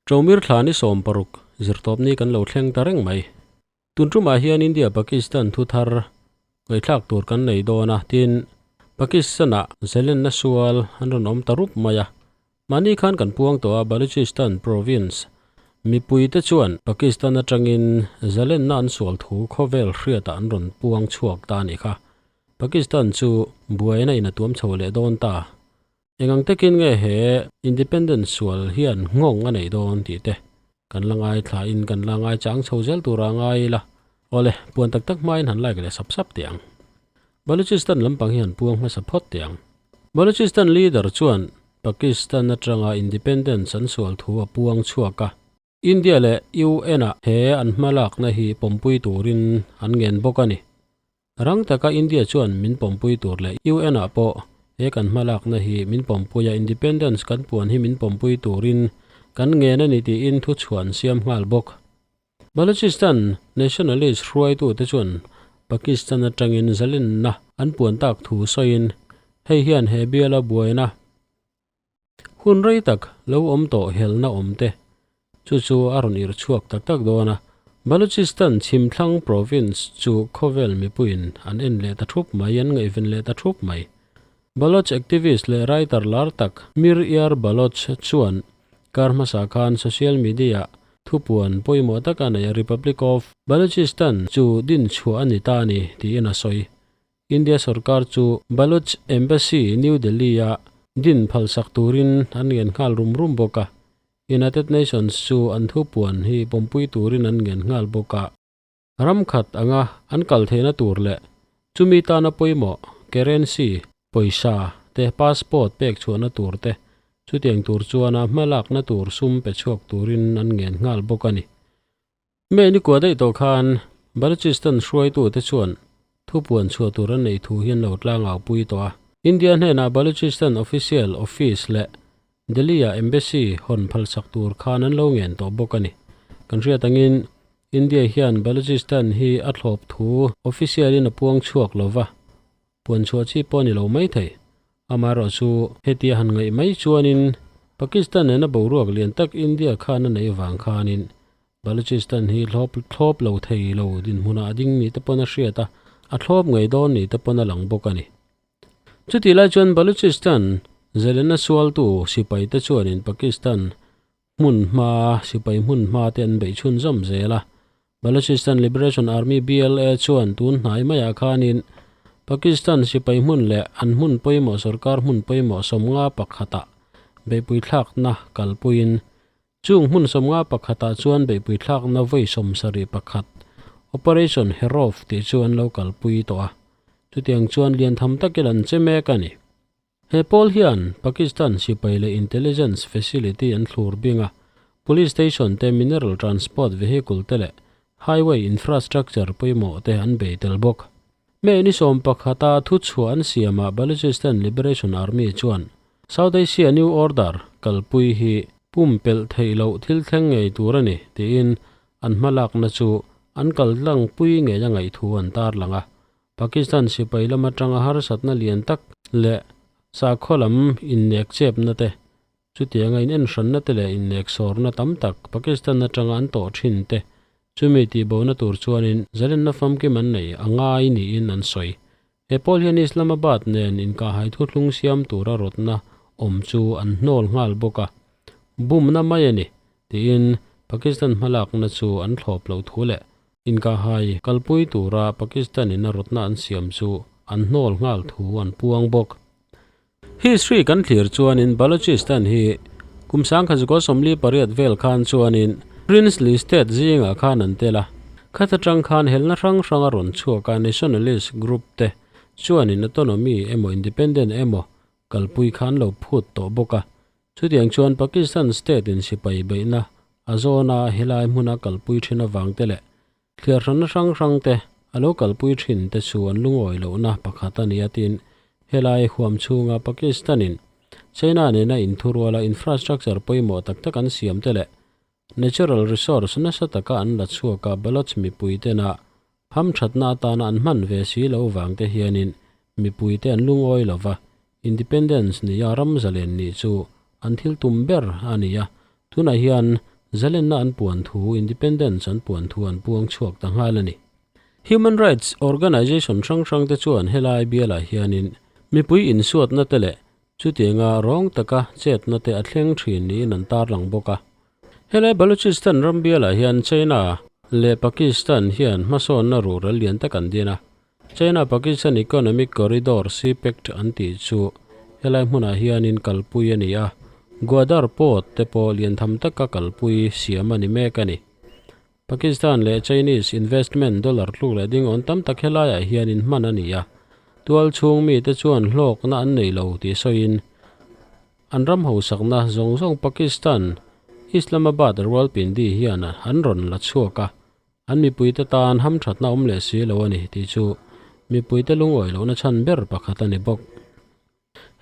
Chawmir thla ni 16 zirtawpni kan lo thleng ta reng mai. Tun tumah hian India Pakistan thu thar ngaihthlak tur kan nei dawn a, tin Pakistan ah Zelenna sual an rawn awm ta rup mai a. Mahni khan kan puang tawh a, Balochistan province mipui te chuan Pakistan atangin Zelenna an sual thu khawvel hriatah an rawn puang chhuak ta a nih kha. Pakistan chu buaina in a tuam chho leh dawn ta. Engang takin nge he Independence sual hian nghawng a neih dawn tih te kan la ngaithla in kan la ngaichang chho zel tura ngai ila. Awle, puan tak tak hmain han like leh sap sap teh ang. Balochistan lampang hi han puang hmasa phawt teh ang. Balochistan leader chuan Pakistan atanga Independence an sual thu a puang chhuak a. India leh UN ah he an hmalakna hi pawmpui turin an ngen bawk a ni. Rang taka India chuan min pawmpui tur leh UN ah pawh he kan hmalakna hi min pawmpui a, independence kan puan hi min pawmpui turin kan ngen a ni tiin thuchhuah an siam nghal bawk. Balochistan nationalist hruaitute chuan Pakistan atangin zalenna an puan tak thu sawiin hei hian he biala buaina Hun rei tak lo awm tawh helna awm te chu chu a rawn irh chhuak tak tak dawn a. Balochistan chhimthlang province chu khawvel mipuiin an en leh ta thup mai, an ngaihven leh ta thup mai. Baloch activist leh writer lar tak Mir Yar Baloch chuan kar hmasa khan social media-ah thupuan pawimawh tak a nei a, Republic of Balochistan chu din chhuah a ni ta a ni tiin a sawi. India sorkar chu Baloch Embassy New Delhi-a din phalsak turin an ngen nghal rum rum bawk a, United Nations chu an thupuan hi pawmpui turin an ngen nghal bawk a. Ram khat anga an kal theihna tur leh chumi tana pawimawh currency, pawisa, te passport pek chhuahna tur te chutiang tur chuana hmalakna tur sum pe chhuak turin an ngen nghal bawk a ni. May ni kua daih tawh khan Balochistan hruaitute chuan thupuan chhuah tur an neih thu hi an lo tlangau pui tawh a. India hnenah Balochistan official office leh Delhi-ah embassy hawn phalsak tur khan an lo ngen tawh bawk a ni. Kan hriat angin India hian Balochistan hi a thlawp thu official-in a puang chhuak lo va, puan chhuah chi pawh a ni lo mai thei. Amaherawh chu hetia han ngaih mai chuanin Pakistan nena boruak lian tak India khan a neih vang khanin Balochistan hi thlawp thlawp lo thei lo dinhmunah a ding ni te pawn a hriat a, a thlawp ngei dawn ni te pawn a lang bawk a ni. Chutih lai chuan Balochistan zalena sualtu sipai te chuanin Pakistan hmun hma sipai hmun hma te an beih chhunzawm zel a. Balochistan Liberation Army, BLA, chuan tun hnai maiah khanin Pakistan sipai hmun leh an hmun pawimawh sorkar hmun pawimawh 51ah beihpui thlakna kalpuiin Chung hmun 51ah chuan beihpui thlakna vawi 71 Operation Herof tih chu an lo kalpui tawh a, chutiang chuan lian tham takin an che mek a ni. He pawl hian Pakistan sipai leh intelligence facility an thlur bing a, police station te, mineral transport vehicle te leh highway infrastructure pawimawh te an bei tel bawk. May ni 11-a thuchhuah an siamah Balochistan Liberation Army chuan South Asia New Order kalpui hi pumpelh theih loh thil thleng ngei tur a ni tiin an hmalakna chu an kal tlangpui ngei a ngaih thu an tarlang a. Pakistan sipai lam atanga harsatna lian tak leh sakhaw lam innek chepna te, chutianga inenhranna te leh innek sawrna tam tak Pakistan atanga an tawh thin te chumi tihbona tur chuanin zalenna famkim an nei a ngai niin an sawi. He pawl hian Islamabad nen inkahhai thuthlung siam tura rawtna awm chu an hnawl nghal bawk a, bumna mai a ni, tiin Pakistan hmalakna chu an thlawp loh thu leh inkahhai kalpui tura Pakistan-in a rawtna an siam chu an hnawl nghal thu an puang bawk. History kan thlir chuanin Balochistan hi kum 1948 vel khan chuanin Princely State zingah khan an tel a, khat atang khan helna hrang hrang a rawn chhuak a, nationalist group te chuanin autonomy emaw independent emaw kalpui kha an lo phut tawh bawk a. Chutiang chuan Pakistan state in sipai beihna a zawn a helai hmuna kalpui thin avang te leh thliar hranna hrang hrang te a lo kalpui thin te chu an lungawi lohna pakhat a ni a tiin helai huam chhunga Pakistan in China nena inthuruala infrastructure pawimawh tak tak an siam te leh natural resource nasa taka an la chhuak a Baloch mipui tena hamthatna atana an hman ve si lo vang te hianin mipui te an lungawi lova independence nia ram zalen nih chu an thil tum ber a ni a. Tunah hian Zalenna an puan thu, Independence an puan thu an puang chhuak ta nghal a ni. Human rights organization hrang hrang te chuan helai bialah hianin mipui insuatna te leh chutianga rawng taka chetna te a thleng thin niin an tarlang bawk a. Helai Balochistan ram bialah hian China leh Pakistan hian hmasawnna rural lian tak an din a. China-Pakistan Economic Corridor, CPEC, an tih chu helai hmunah hianin kalpui a ni a, Gwadar Port te pawh lian tham taka kalpui siam a ni mek a ni. Pakistan leh Chinese investment dollar tluk leh ding awn tam tak helaiah hianin hman a ni a, tual chhung mite chuan hlawkna an nei lo tih sawiin an ram hausakna zawng zawng Pakistan Islamabad Rawalpindi hian an rawn la chhuak a. An mipuite tan hamthatna awm leh si lo a ni tih chu mipuite lungawi lohna chhan ber pakhat a ni bawk.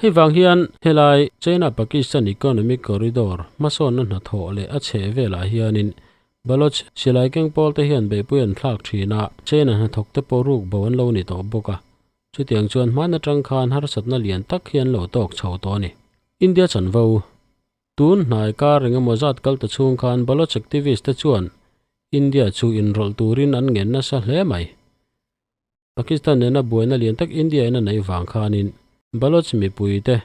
Hei vang hian helai China-Pakistan Economic Corridor hmasawnna hnathawh leh a chheh velah hianin Baloch silai keng pawl te hian beihpui an thlak thin a, China hnathawk te pawh ruk bo an lo ni tawh bawk a. Chutiang chuan hman atang khan harsatna lian tak hi an lo tawk chho tawh a ni. India chanvo Tun hnai kar engemaw zat kal ta chhung khan Baloch activist te chuan India chu inrawlh turin an ngen nasa hle mai. Pakistan nena buaina lian tak India in a neih vang khanin Baloch mipui te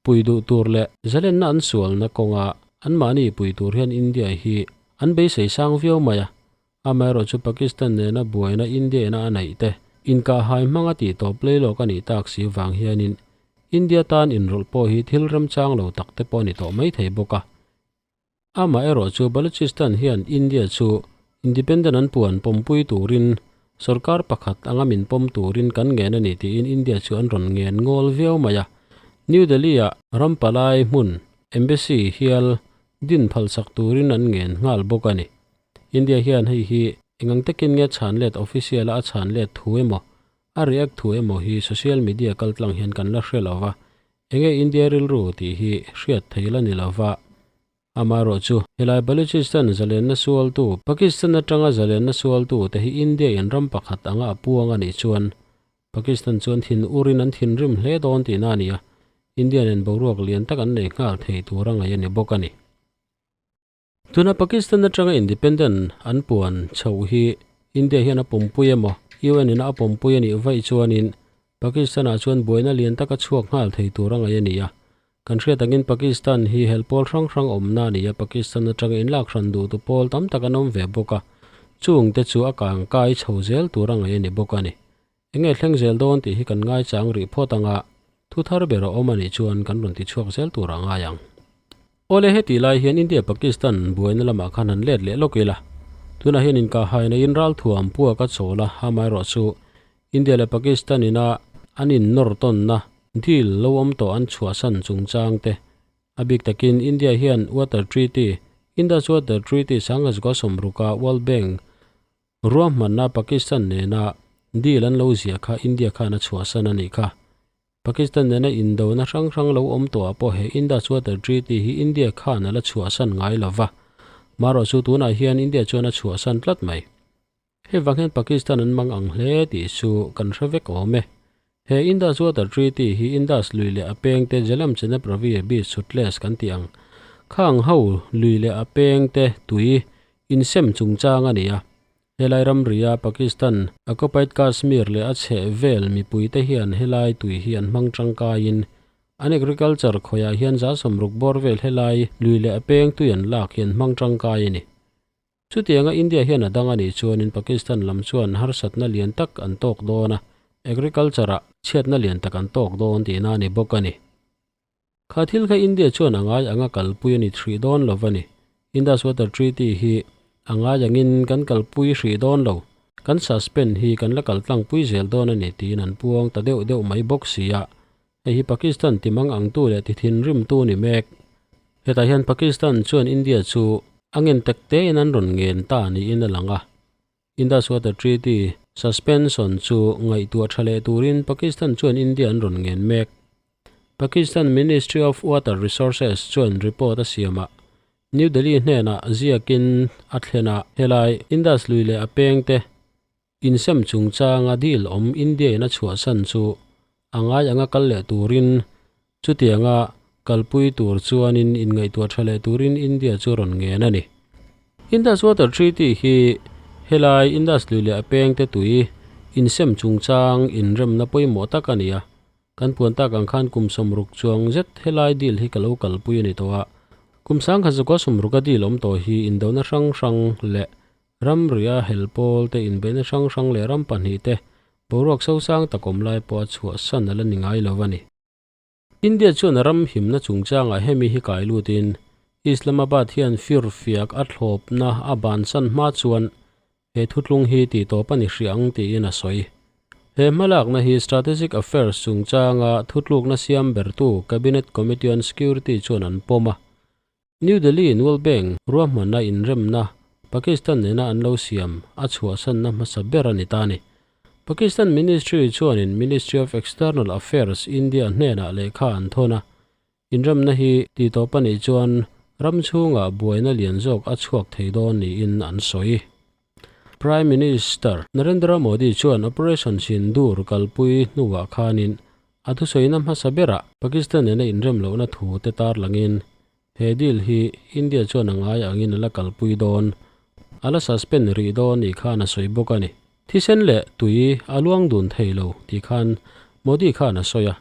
pui duh tur leh zalenna an sualna kawnga anmahni pui tur hian India hi an beisei sang viau mai a. Amaherawhchu Pakistan nena buaina India ina a neih te inkahhai hmanga tih tawp leilawk a nih tak si vang hianin India tan inrawlh pawh hi thil remchang lo tak te pawh a ni tawh mai thei bawk a. Amaherawhchu Balochistan hian India chu independent an puan pawmpui turin sorkar pakhat anga min pawm turin kan ngen a ni tiin India chu an rawn ngen ngawl viau mai a. New Delhi-ah ram palai hmun, embassy, hial din phalsak turin an ngen nghal bawk a ni. India hian hei hi engang takin nge chhan let official a a chhan let thu emaw, a react thu emaw hi social media kaltlang hian kan la hre lova, enge India rilru tih hi hriat thei la ni lova. Amaherawhchu, helai Balochistan zalenna sualtu, Pakistan atanga zalenna sualtu te hi India in ram pakhat anga a puang a nih chuan Pakistan chuan thin urin an thinrim hle dawn tihna a ni a, India nen boruak lian tak an nei nghal thei tur a ngaih a ni bawk a ni. Tuna Pakistan atanga independent an puan chhoh hi India hian a pawmpui emaw, UN in a pawmpui a nih vaih chuanin Pakistan-ah chuan buaina lian taka chhuak nghal thei tur a ngaih a ni a. Kan hriat angin Pakistan hi hel pawl hrang hrang awmna a ni a, Pakistan atanga inlak hran duhtu pawl tam tak an awm ve bawk a, chungte chu a kangkai chho zel tur a ngaih a ni bawk a ni. Enge thleng zel dawn tih hi kan ngaichang rih phawt anga thu thar ber a awm a nih chuan kan rawn ti chhuak zel tur a ngai ang. Awle heti lai hian India Pakistan buaina lamah khan han let leh lawk ila. Tunah hian inkahhai neiin ralthuam puak a chawl a, amaherawh chu India leh Pakistan ina an innawr tawnna deal lo awm tawh an chhuahsan chungchang te a bik takin India hian Water Treaty, Indus Water Treaty sangha 19 a World Bank Ruahmanna Pakistan nena deal an lo ziah kha India khan a chhuahsan a nih kha. Pakistan nena indona hrang hrang lo awm tawhah pawh he Indus Water Treaty hi India khan a la chhuahsan ngai lo va. Marawh chu tunah hian India chuan a chhuahsan tlat mai. Hei vang hian Pakistan an mang ang hle tih chu kan hre vek awm e. He Indus Water Treaty hi Indus lui leh a pengte Jhelum Chenab Ravi Beas Sutlej kan tih ang khang ho lui leh a pengte tui Insem chungchang a ni a, helai ramria Pakistan occupied Kashmir leh a chheh vel mipuite hian helai tui hi an hmang tangkaiin an agriculture khawiah hian za sawmruk bawr vel helai lui leh a peng tui an lak hi an hmang tangkai a ni. Chutianga India hian a dang a nih chuanin Pakistan lam chuan harsatna lian tak an tawk dawn a, agriculture-ah chhiatna lian tak an tawk dawn tihna a ni bawk a ni. Kha thil kha India chuan a ngai anga kalpui a ni thrih dawn lo va ni. Indus Water Treaty hi a ngai angin kan kalpui hrih dawn lo, kan suspend hi kan la kal tlangpui zel dawn a ni tiin an puang ta deuh deuh mai bawk si a. Hei hi Pakistan ti mang angtu leh ti thinrimtu ni mek. Hetah hian Pakistan chuan India chu a ngen tak tein an rawn ngen ta niin a lang a. Indus Water Treaty suspension chu ngaihtuah tha leh turin Pakistan chuan India an rawn ngen mek. Pakistan Ministry of Water Resources chuan report a siam a, New Delhi hnenah ziakin a thlen a, helai Indus lui leh a pengte insem chungchanga deal awm India in a chhuahsan chu a ngai anga kal leh turin chutianga kalpui tur chuanin inngaihtuah tha leh turin India chu rawn ngen a ni. Indus Water Treaty hi helai Indus lui leh a pengte tui insem chungchang inremna pawimawh tak a ni a. Kan puan tak ang khan kum 60 chuang zet helai deal hi ka lo kalpui a ni tawh a. Kum 1960 a deal awm tawh hi indona hrang hrang leh ramria hel pawl te inbeihna hrang hrang leh ram pahnih te boruak sosang tak awm lai pawh a chhuahsan a la ni ngai lo a ni. India chuan a ram himna chungchangah hemi hi kai lutin Islamabad hian firfiak a thlawpna a bansan hma chuan he thutlung hi tih tawp a ni hrih ang tiin a sawi. He hmalakna hi Strategic Affairs chungchanga thutlukna siam bertu Cabinet Committee on Security chuan an pawm a. New Delhi in World Bank ruahmanna inremna Pakistan nena an lo siam a chhuahsanna hmasa ber a ni ta a ni. Pakistan Ministry chuanin Ministry of External Affairs India hnenah lehkha an thawn a, inremna hi tihtawp a nih chuan ram chhungah buaina lian zawk a chhuak thei dawn niin an sawi. Prime Minister Narendra Modi chuan Operation Sindoor kalpui hnuah khanin a thusawina hmasa berah Pakistan nena inrem lohna thu te tarlangin he deal hi India chuan a ngai angin a la kalpui dawn, a la suspend rih dawn nih khan a sawi bawk a ni. Thisen leh tui a luang dun thei lo tih khan Modi khan a sawi a.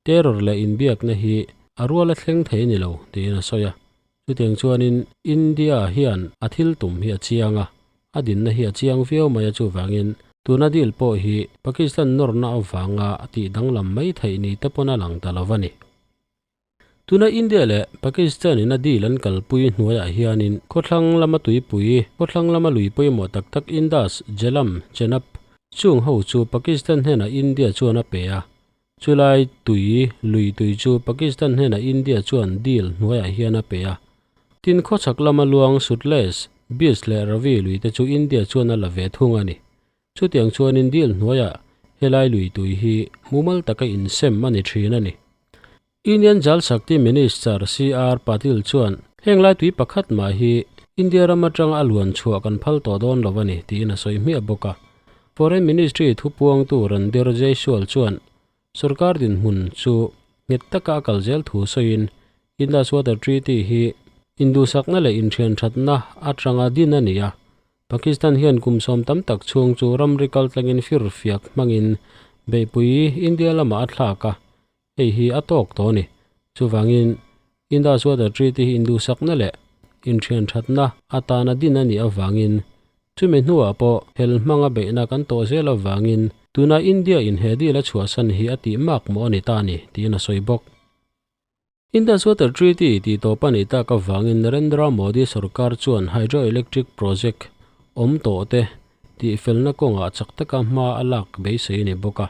Terror leh inbiakna hi a rual a thleng thei ni lo tiin a sawi a. Chutiang chuanin India hian a thil tum hi a chiang a, a dinna hi a chiang viau mai a chuvangin tuna deal pawh hi Pakistan nawrna avanga tih danglam mai theih ni te pawn a lang ta lo a ni. Tuna India leh Pakistan in a deal an kalpui hnuaiah hianin khawthlang lama tuipui, khawthlang lama lui pawimawh tak tak Indus, Jhelum, Chenab chung ho chu Pakistan hnenah India chuan a pe a. Chulai tui lui tui chu Pakistan hnenah India chuan deal hnuaiah hian a pe a. Tin khawchhak lama luang Sutlej, Beas leh Ravi lui te chu India chuan a la ve thung a ni. Chutiang chuanin deal hnuaiah helai lui tui hi mumal taka insem a ni thin a ni. Union Jal Shakti Minister CR Patil chuan heng lai tui pakhat mah hi India ram atanga a luan chhuah kan phal tawh dawn lo a ni tiin a sawi hmiah bawk a. Foreign Ministry thupuangtu Randhir Jaiswal chuan sorkar dinhmun chu nghet taka a kal zel thu sawiin Indus Water Treaty hi induhsakna leh inthianthatna atanga din a ni a, Pakistan hian kum sawm tam tak chhung chu ramri kaltlangin firfiak hmangin beihpui India lamah a thlak a, hei hi a tawk tawh a ni. Chuvangin Indus Water Treaty hi induhsakna leh inthianthatna atana din a nih avangin chumi hnuah pawh hel hmanga beihna kan tawh zel avangin tuna India in he deal a chhuahsan hi a tih mak mawh a ni ta a ni, tiin a sawi bawk. Indus Water Treaty tih tawp a nih tak avangin Narendra Modi sorkar chuan hydroelectric project awm tawh te tihfelna kawngah chak taka hma a lak beisei a ni bawk a.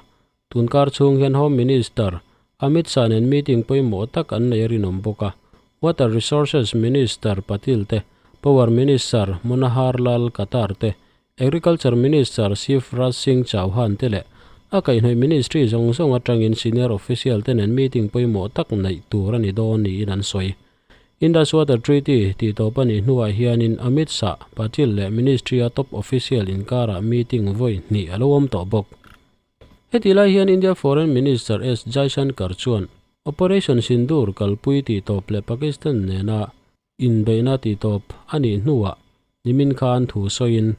Tunkar chhung hian Home Minister Amit Shah nen meeting pawimawh tak an nei a rinawm bawk a. Water Resources Minister Patil te, Power Minister Manohar Lal Khattar te, Agriculture Minister Shivraj Singh Chauhan te leh a kaihhnawih ministry zawng zawng atangin senior official te nen meeting pawimawh tak neih tur a ni dawn niin an sawi. Indus Water Treaty tih tawp a nih hnuah hianin Amit Shah, Patil leh ministry-a top official inkarah meeting vawi hnih a lo awm tawh bawk. Hetih lai hian India Foreign Minister S Jaishankar chuan Operation Sindoor kalpui tih tawp leh Pakistan nena Inbeihna tihtawp a nih hnuah nimin khan thu sawiin,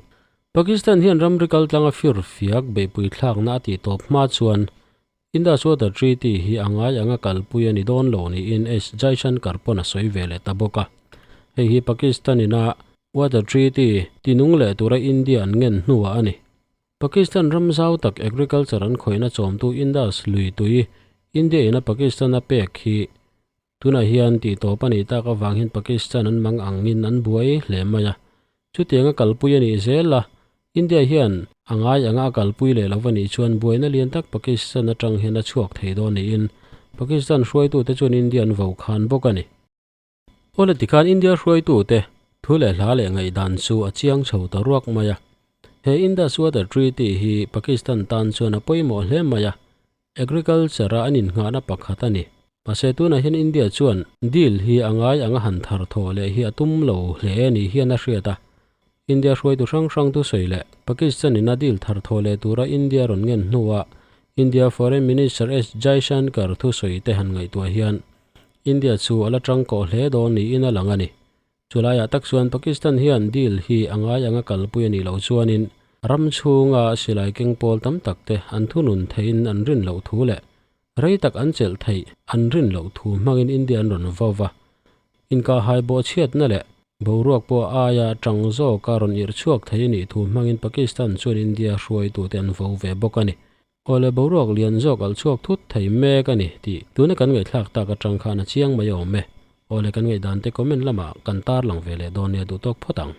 Pakistan hian ramri kaltlanga fir fiak beihpui thlakna a tihtawp hma chuan Indus Water Treaty hi a ngai anga kalpui a ni dawn lo niin S Jaishankar pawn a sawi ve leh ta bawk a. Hei hi Pakistan ina Water Treaty tinung leh tura India an ngen hnuah a ni. Pakistan ram zau tak agriculture an khawihna chawmtu Indus lui tui India ina Pakistan a pek hi Tunah hian tih tawp a nih tak avang hian Pakistan an mang angin an buai hle mai a. Chutianga kalpui a nih zel a, India hian a ngai anga a kalpui leh lo a nih chuan buaina lian tak Pakistan atang hian a chhuak thei dawn niin Pakistan hruaitute chuan India an vo khan bawk a ni. Awle tikhan India hruaitute thu leh hla leh ngaihdan chu a chiang chho ta ruak mai a. He Indus Water Treaty hi Pakistan tan chuan a pawimawh hle mai a, Agriculture-a an innghahna pakhat a ni. Mahse tunah hian India chuan deal hi a ngai anga han thar thawh leh hi a tum lo hle ni hian a hriat a. India hruaitu hrang hrang thusawi leh Pakistan in a deal thar thawh leh tura India rawn ngen hnuah India Foreign Minister S Jaishankar thusawi te han ngaihtuah hian India chu a la tangkawh hle dawn niin a lang a ni. Chulaiah tak chuan Pakistan hian deal hi a ngai anga kalpui a nih loh chuanin ram chhunga silai keng pawl tam tak te an thunun theihin an rin loh thu leh rei tak an chelh theih an rin loh thu hmangin India an rawn vau va. Inkahhai bawhchhiatna leh boruak pawh aia tang zawka rawn irh chhuak thei a nih thu hmangin Pakistan chuan India hruaitute an vo ve bawk a ni. Awle boruak lian zawk alh chhuak thut thei mek a ni tih tuna kan ngaihthlak tak atang khan a chiang mai awm e. Awle kan ngaihdan te comment lamah kan tarlang ve leh dawn nia duh tawk phawt ang.